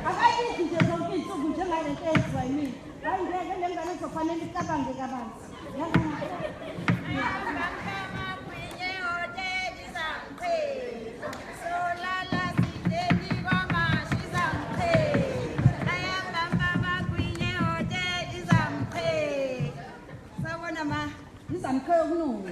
Akayidli nje zonke iy'nsuku njengale nto eyenziwa yimina. Hayi ngeke le ngane izofanele icabange kabanzi. Sawubona ma. Izamkhe yokunuka.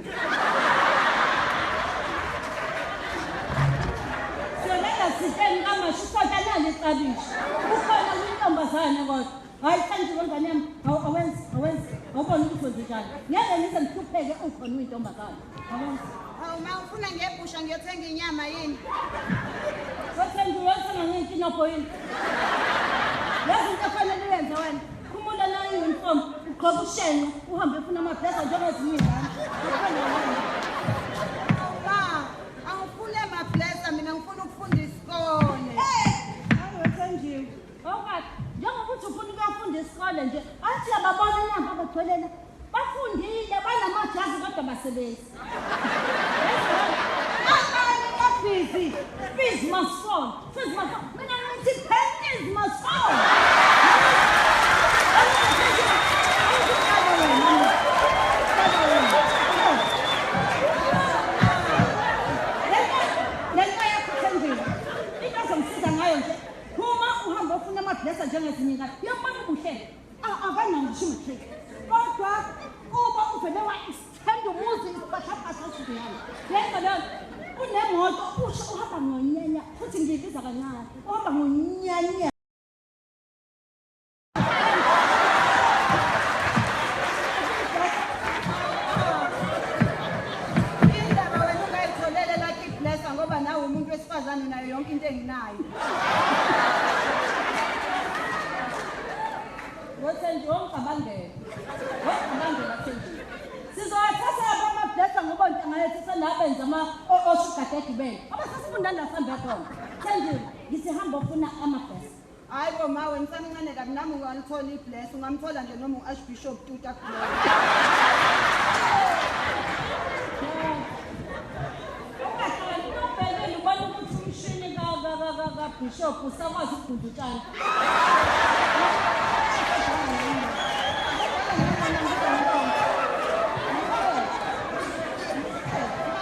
Siyolala siteni kamasho isonto nalo iklabishi. Ukhona kwintombazane kodwa. Hayi thandiwe ngane yami, awenzi, awenzi. Awubona ukuthi wenze njani. Ngeke ngize ngihlupheke ukhona uyintombazane. Awenzi. Hawu ma ufuna ngebhusha ngiyothenga inyama yini? Wethengiwe wethenga ngey'nkinobho yini? Yazi into efanele uyenze wena. Khumula nayo i-uniform, ugqoke ushenxe, uhambe ufuna amableza njengezinye iy'ngane. Ukhona wena. Hawu ma, angifuni amablesa mina ngifuna ukufunda isikole. Hayi wethenjiwe. Awukahle. Njengoba uthi ufuna ukuyofunda isikole nje, athi ababona nampa abagcwelele. Bafundile, banamajazi kodwa basebenzi. Abanye babhizi. Fees must fall. Fees must fall. Mina ngithi panties must fall. Lento yakho Thenjiwe, into ozongisiza ngayo nje, phuma uhambe ofuna amablesa njengezinye ingane. Uyabona ubuhle, akanawo ngisho umatric. Kodwa kuba uvele wa-extend umuzi isiphathaphatha osibuyana. Yenza leyo unemoto usho uhamba ngonyanya futhi ngiyibiza kancane. Uhamba ngonyanya. Indaba wena ungayitholele lakho iblesa ngoba nawe umuntu wesifazane unayo yonke into enginayo. Wethenjiwe wongicabangela. Wongicabangela Thenjiwe. Sizowathatha lapha amablesa ngoba ntanga yethu senabenza ama osugar daddy benu. Abasasifunda la sihambe khona. Thenjiwe, ngithi hamba ofuna amablesa. Hayi bo ma wena usamncane kabi nami ungalithola ibless ungamthola nje noma u-Archbishop Tutu akubless. Ungahlali ubhekile ubona ukuthi umshini kaBishop usakwazi ukugunda utshani.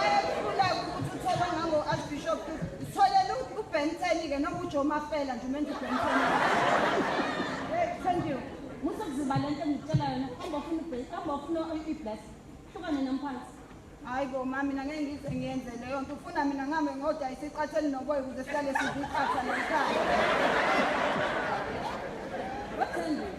Mayekhuleka ukuthi utholwa ngango-Archbishop Tutu. Sitholele uBen 10-ke noma uJoe Mafela nje umenza uBen 10. Hey, Thandiwe, musa ukuziba le nto engikutshela yona. Hamba ufuna ibhesi, hamba ufuna ibless. Hlukane nomphansi. Hayi bo ma mina ngeke ngize ngiyenze leyo nto. Ufuna mina ngihambe ngodayisa iqatha elinoboya ukuze sihlale sidla iqatha lekhaya. Wethandiwe,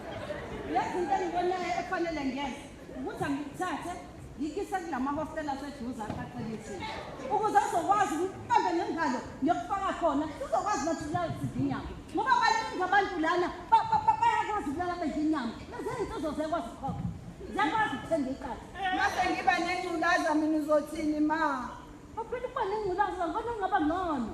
uyazi into engibonayo ekufanele ngiyenze ukuthi angikuthathe ngikise kula mahostela aseduze aqaqelisiwe ukuze uzokwazi ukubambe nengalo ngiyokufaka khona sizokwazi nathi ukulala sidla inyama ngoba baningi abantu lana bayakwazi ukulala bedla inyama lezi iy'nsizwa ziyakwazi ukukhokha ziyakwazi ukuthenga iqatha. Mase ngiba nengculaza mina uzothini ma? Phela ukuba nengculaza ngibona kungaba ngcono.